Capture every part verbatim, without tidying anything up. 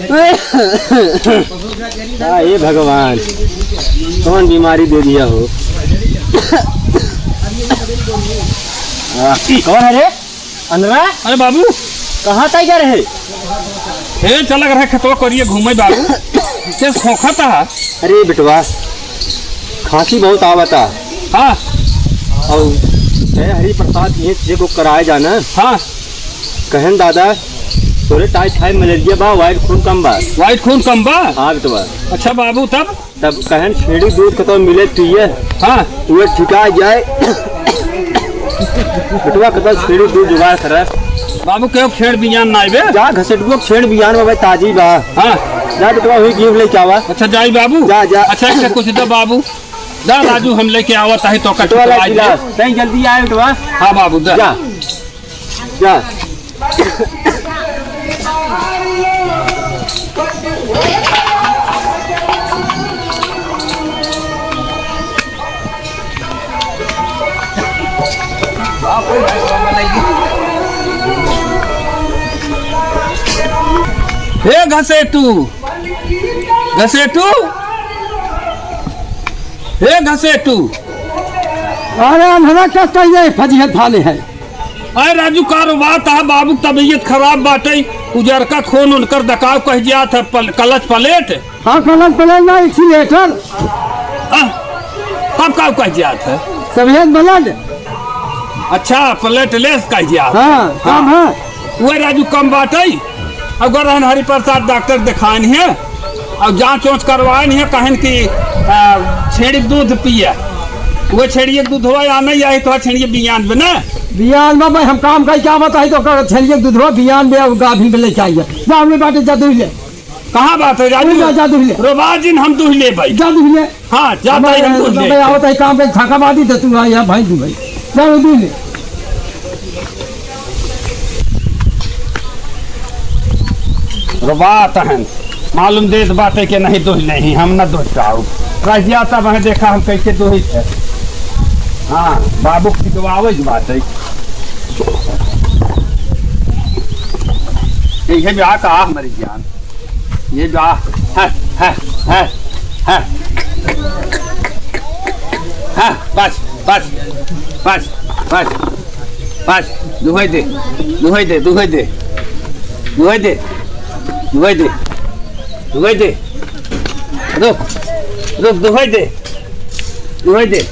हाँ, हे भगवान, कौन बीमारी दे दिया हो? आ, कौन है रे? अनरा? अरे बाबू। कहाँ तई जा रहे? हे, चला रहे खेतवा करिए घूमे बाबू। के सोखा था? अरे बेटवा, खांसी बहुत आवता। हाँ। और हे हरि प्रसाद ये जे को कराए जाना। हाँ। कहन दादा, तोरे टाइफाइड मलेरिया बा, वाइट खून कम बा। वाइट खून कम बा? हाँ बेटवा। अच्छा बाबू, तब? तब कहन छेड़ी दूध कतौ मिले पिए। हाँ। उहे ठिका जाए। बेटवा कतौ छेड़ी दूध जुगाड़ करे। बाबू केहू छेड़ बियान ना आइबे? जा घसेटुआ छेड़ बियान में भाई ताजी बा। हाँ। जा बेटवा वही गिर लेके आवा। अच्छा जाई बाबू। जा, जा। अच्छा, अच्छा कुछ दे बाबू। जा राजू, हम लेके आवत है तो बेटवा ला गिलास। तैं जल्दी आए बेटवा। हाँ बाबू, जा। जा। जा। हे घसेटू, घसेटू, हे घसेटू। अरे अनहरा का कहिए फजीहत भाले है। अरे राजू, कारोबार तहा बाबू, तबीयत खराब बाटे, उजरका खून उनकर दकाव कह जात है, पल-, कलच प्लेट। हाँ, कलच प्लेट ना, एक्सीलेटर। हाँ, तब का कह जात है? सफेद ब्लड। अच्छा, प्लेटलेस कह जात है। हाँ, हाँ, हाँ। हाँ। वह राजू कम बाटे। अगर रहन हरिप्रसाद डॉक्टर देखाइन है और जांच वांच करवाइन है, कहन कि, आ, छेड़ी के दूध पिए, वो छेड़िए के दूधवा या नहीं आई तो छेड़िए बियान बे ना। बियान में भाई हम काम कई क्या बताई तो कर छेड़िए के दूधवा बियान बे और गाभिन बे लेके आइए। जा हमने बाटे जा दूध ले। कहाँ बात है राजू? जा, जा दूध ले। रोबाजिन हम दूध ले भाई। जा दूध ले। हाँ, जाता ही हम हमारे दूध ले। भाई आवत है काम पे छाका मार दी तो तू आ यहाँ भाई दूध भाई। जा वो दूध ले। रोबात हन, मालूम देत बाटे के नहीं दोष नहीं, हम न दोष चाहू। रह गया तब हमें देखा हम कैसे दोहित है। हाँ, बाबू खिदवावे के बाटे। यही बा का हमारी जान। ये बा, है, है, है, है। हाँ, बस, बस, बस, बस, बस, दुहाई दे, दुहाई दे, दुहाई दे, दुहाई दे, दुहाई दे, दुहाई दे, रुक, रुक, दुहाई दे, दुहाई दे,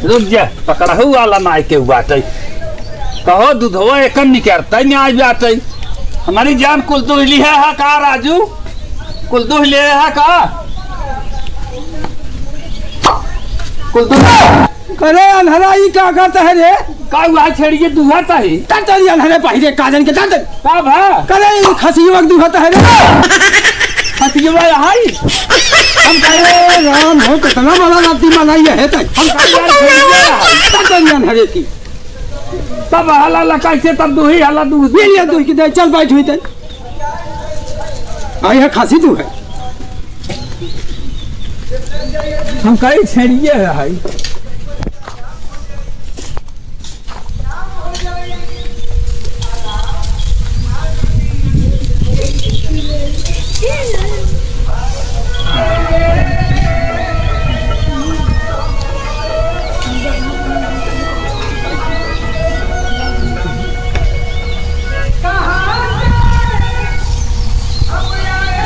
रुक जा, पकड़हू वाला नाई के बाटे, कहो दूधवा एकन निकरता ही नहीं बाटे, हमारी जान कुल दुहली है, हा का राजू? कुल दुहले है का? कुल दुह- अरे अनहरा, ई का करता है रे? का हुआ, छेड़िए दुहता है? का तरी अनहरे पहिरे काजन के दादन? का भा? करे ई खसियवा के दुहता है रे? खसियवा है? हम कहे, राम हो, कितना बड़ा राती मनाई है तै। हम कहे, यार, छेड़िए है। का तरी अनहरे की? तब हाला ला कैसे, तब दुही हाला दूध। ये लिया दुही की दे, चल बैठ हुई तै। आई है खासी तू है। हम कहीं छेड़िए है भाई।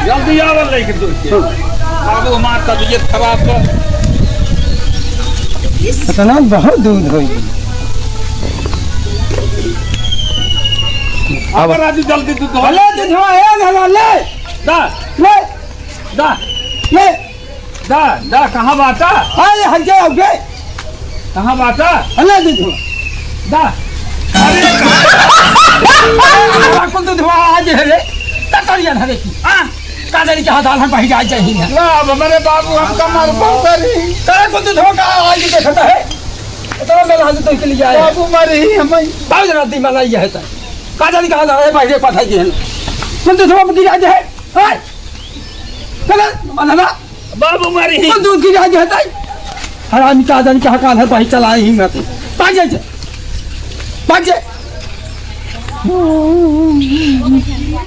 जल्दी आवा लेके दूध के। बाबू, हमार तबीयत खराब बा। इतना बहुत दूध होई। अब राजू, जल्दी दूध दो। ले, दूध हो, ए, ले, ले, ले। दा। ले। दा। ले। दा, दा, कहाँ बाटा? अरे, हट जाओ बे। कहाँ बाटा? अल्लाह दे दो। दा। अरे, कहाँ? कुल दूधवा आज है रे। ततरिया धरे की। हाँ, का जानी कहाँ दाल हम बही जाए, जाए ही ना। ना, अब हमारे बाबू हमका मार पाओ करी। तेरे कुल दूधवा का आज देखता है। इतना मेला हाथ तो के लिए आया। बाबू मारे ही हमें। बाबू जना दी मनाई है तो। का जानी कहाँ दाल है, बही रे पठाई है। कुल दूधवा मुकी जाए है। हाय। चला, मनला। बाबू मारी। तो दूध की जाए देता है। हरामी का जान कहाँ काल है, भाई चलाए ही मत। भाग जा, भाग जा।